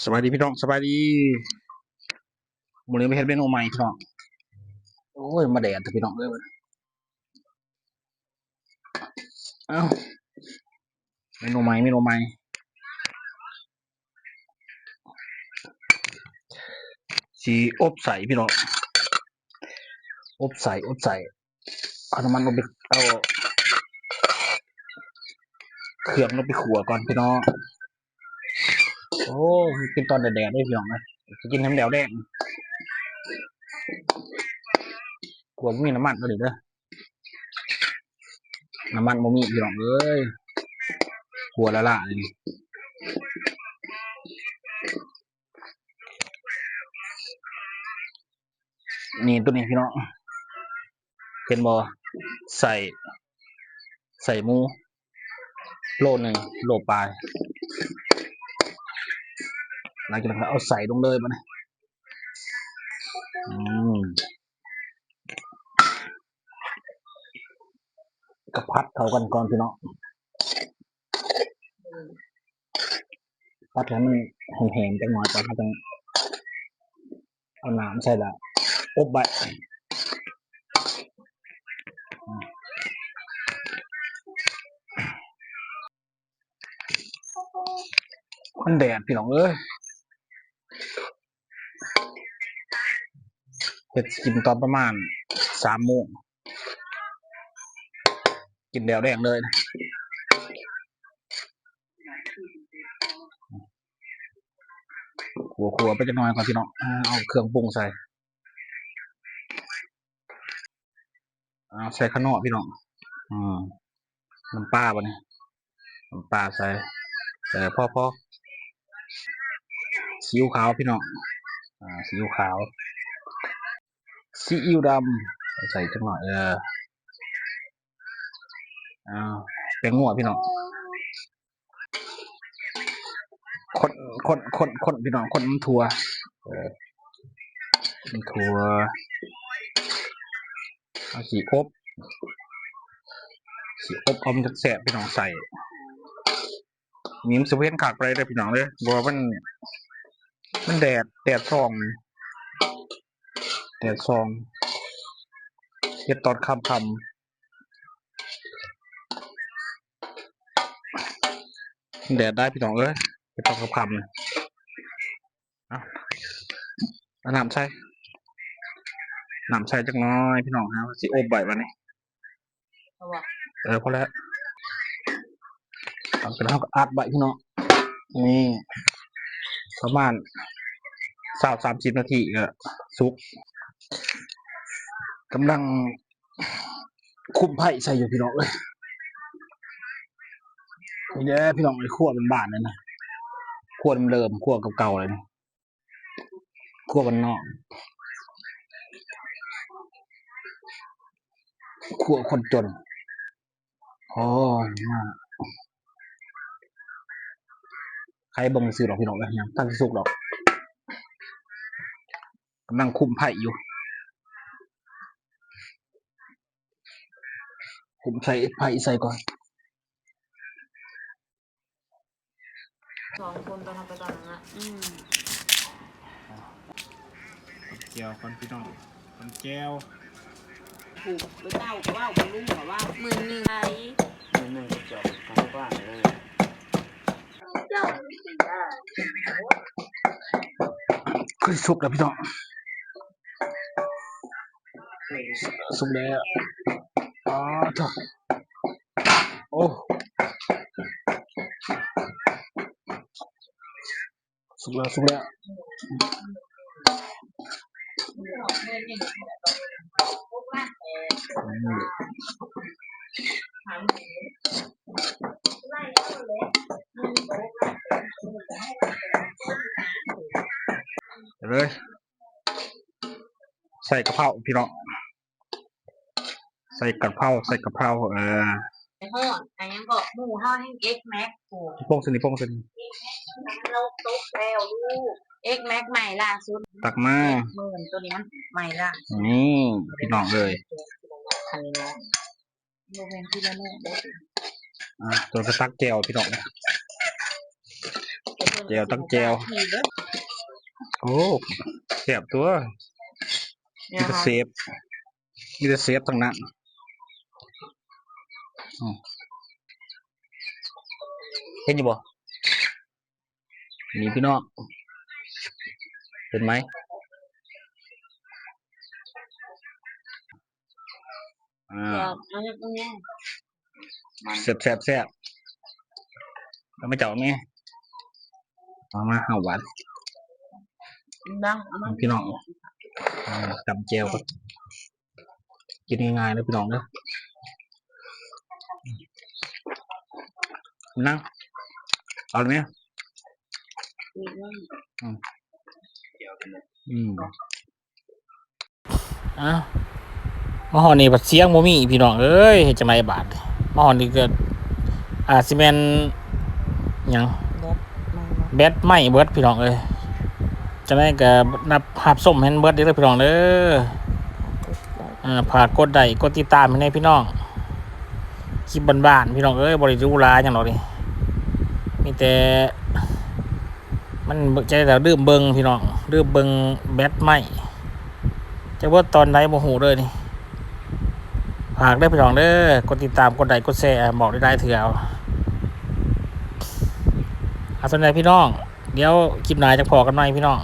ສະບາຍດີພີ່ນ້ອງ ສະບາຍດີ. ມື້ນີ້ມາເຮັດເມນູໃໝ່ພີ່ນ້ອງ. ໂອ້ຍ ມາແດດແທ້ພີ່ນ້ອງເອີຍ. ເອົ້າ ເມນູໃໝ່ ເມນູໃໝ່ ຊິອົບໄສ້ພີ່ນ້ອງ ອົບໄສ້ ອົບໄສ້. ເອົານ້ຳມັນລົງໄປ ເອົາເຄື່ອງລົງໄປຂົ້ວກ່ອນພີ່ນ້ອງ. ໂອ້ ກິນຕອນແດດໆເດ້ພີ່ນ້ອງເອີຍ ຊິກິນໃຫ້ມັນແດວແດງ. ຂົ້ວບໍ່ມີນ້ຳມັນເດີ ນ້ຳມັນບໍ່ມີພີ່ນ້ອງເອີຍ ຂົ້ວລະລາຍ. ນີ້ ໂຕນີ້ພີ່ນ້ອງ ເຫັນບໍ່ ໄສ້ ໄສ້ໝູ ໂລໜຶ່ງ ໂລປາຍ. ຫຼັງຈາກນັ້ນກໍເອົາໄສ້ລົງເລີຍບາດນີ້. ອືມ ກໍຜັດເຂົ້າກັນກ່ອນພີ່ນ້ອງ ຜັດໃຫ້ມັນແຫ້ງໆຈັກໜ່ອຍກ່ອນ ເຮົາຈັ່ງ ເອົານ້ຳໃສ່ລະອົບໄວ້. ມັນແດດພີ່ນ້ອງເອີຍ ເຮັດກິນຕອນປະມານສາມໂມງ ກິນແດວແດງເລີຍ. ຂົ້ວໆໄປຈັກໜ່ອຍກ່ອນພີ່ນ້ອງ ເອົາເຄື່ອງປຸງໃສ່ ເອົາໃສ່ຂະໜໍ້ພີ່ນ້ອງ. ອືມ ນ້ຳປາບາດນີ້ ນ້ຳປາໃສ່ ເອີ ພໍ ພໍ ຊີອິ້ວຂາວພີ່ນ້ອງ ອາ ຊີອິ້ວຂາວ ຊີອິ້ວດຳ ໃສ່ຈັກໜ່ອຍ ເອີ ເອົາແປ້ງນົວພີ່ນ້ອງ. ຄົນ ຄົນ ຄົນ ຄົນ ພີ່ນ້ອງ ຄົນໃຫ້ມັນທົ່ວ ເອີ ໃຫ້ມັນທົ່ວ. ເຮົາຊິອົບ ຊິອົບເອົາມັນຈັກແຊບພີ່ນ້ອງ ໄສ້ ນີ້ມັນຊິບໍ່ເຫັນຄັກປານໃດເດີພີ່ນ້ອງເດີ ເພາະວ່າມັນ ມັນແດດ ແດດສ່ອງ ແດດສ່ອງ ເຮັດຕອນຄ່ຳໆ ແດດໄດ້ພີ່ນ້ອງເອີຍ ເຮັດຕອນຄ່ຳໆ ນີ້. ເອົາ ເອົານ້ຳໃສ່ ນ້ຳໃສ່ຈັກໜ່ອຍພີ່ນ້ອງ ເຮົາຊິອົບໄວ້ບາດນີ້ ເອົາບໍ່ ເອີ ພໍແລ້ວ ຫຼັງຈາກນັ້ນເຮົາກໍອັດໄວ້ພີ່ນ້ອງ ນີ້ ປະມານຊາວ ສາມສິບນາທີກໍສຸກ ກຳລັງຄຸມໄຟໃສ່ຢູ່ພີ່ນ້ອງເອີຍ. ນີ້ແຫຼະພີ່ນ້ອງເອີຍ ຄົວບ້ານໆ ນີ້ນະ ຄົວເດີມໆ ຄົວເກົ່າໆ ເລີຍນີ້ ຄົວບ້ານນອກ ຄົວຄົນຈົນ. ໂອ້ຍ ມາ ໄຂເບິ່ງຊື່ດອກພີ່ນ້ອງເອີຍ ຍັງທັນຊິສຸກດອກ ກຳລັງຄຸມໄຟຢູ່ ຄຸມໃສ່ໄຟໃສ່ກ່ອນ. ສອງຄົນໄປທຳໄປຕອນນັ້ນນະ ອືມ ຕຳແຈ່ວກ່ອນພີ່ນ້ອງ ຕຳແຈ່ວ ຖືກ ໄປເຈົ້າກໍເວົ້າ ບໍ່ລຸງກໍເວົ້າ ໝື່ນໜຶ່ງໄດ ໝື່ນໜຶ່ງກໍຈອດກັບບ້ານເລີຍ. ຄືສຸກແລ້ວພີ່ນ້ອງ ສຸກແລ້ວ ອໍ ໂທ້ ໂອ້ ສຸກແລ້ວ ສຸກແລ້ວ ອືມ ເລີຍ ໃສ່ກະເພົາພີ່ນ້ອງ ໃສ່ກະເພົາ ໃສ່ກະເພົາ ເອີ ໄປຮອດ ອັນຫຍັງເກາະ ໝູ່ເຮົາແຮ່ງເອັກແມັກ ໂອ້ ປົງຊະນີ້ ປົງຊະນີ້ ແມັກລາວຕົກແລ້ວລູກ ເອັກແມັກໃໝ່ລ່າສຸດ ຕັກມາ ເຈັດໝື່ນ ໂຕນີ້ມັນໃໝ່ລ່າສຸດ ນີ້ພີ່ນ້ອງເອີຍ ອັນນີ້ເນາະ ບໍ່ແມ່ນທີ່ລະແນກເດ້ ອ່າ ຕົວໄປຕັກແຈ່ວພີ່ນ້ອງ ແຕ່ເພິ່ ແຈ່ວ ຕັກແຈ່ວ. ໂອ້ ແຊບຕົວະ. ມີແຕ່ເຊຟ ມີແຕ່ເຊຟທັງນັ້ນ. ອືມ ເຫັນຢູ່ບໍ່? ນີ້ພີ່ນ້ອງ ເຫັນໄໝ? ອ່າ ແຊບ ແຊບ ແຊບ. ເອົາມາເຈົ້າແມ່ ເອົາມາເຮົາຫວານ ພີ່ນ້ອງ. ອ່າ ຕຳແຈ່ວ ກິນງ່າຍໆເດີພີ່ນ້ອງເດີ. ນັ່ງ ເອົາເລີຍແມ່. ອືມ ອືມ ອ້າວ ມາຮອດນີ້ບັດສຽງບໍ່ມີພີ່ນ້ອງເອີຍ ເຮັດຈັ່ງໃດບາດນີ້? ມາຮອດນີ້ກໍອາດຊິແມ່ນຫຍັງ ແບັດໄໝ້ເບິດພີ່ນ້ອງເອີຍ. ຈັ່ງໃດກໍຮັບ ຮັບຊົມໃຫ້ເບິດເດີພີ່ນ້ອງເດີ. ເອີ ຝາກກົດໄລ ກົດຕິດຕາມໃຫ້ແດ່ພີ່ນ້ອງ. ຄລິບບ້ານໆ ພີ່ນ້ອງເອີຍ ບໍ່ໄດ້ຫຼູຫຼາຫຍັງດອກນີ້ ມີແຕ່ ມັນ ຈະໄດ້ລືມເບິ່ງພີ່ນ້ອງ ລືມເບິ່ງແບັດໄໝ້ ຈະເບິດຕອນໃດບໍ່ຮູ້ເດີນີ້. ຝາກເດີພີ່ນ້ອງເດີ ກົດຕິດຕາມ ກົດໄລ ກົດແຊ ບອກໄດ້ຫຼາຍເທື່ອ. ເອົາ ສ່ຳໃດພີ່ນ້ອງ ດຽວຄລິບໜ້າຈະພໍ້ກັນໃໝ່ພີ່ນ້ອງ.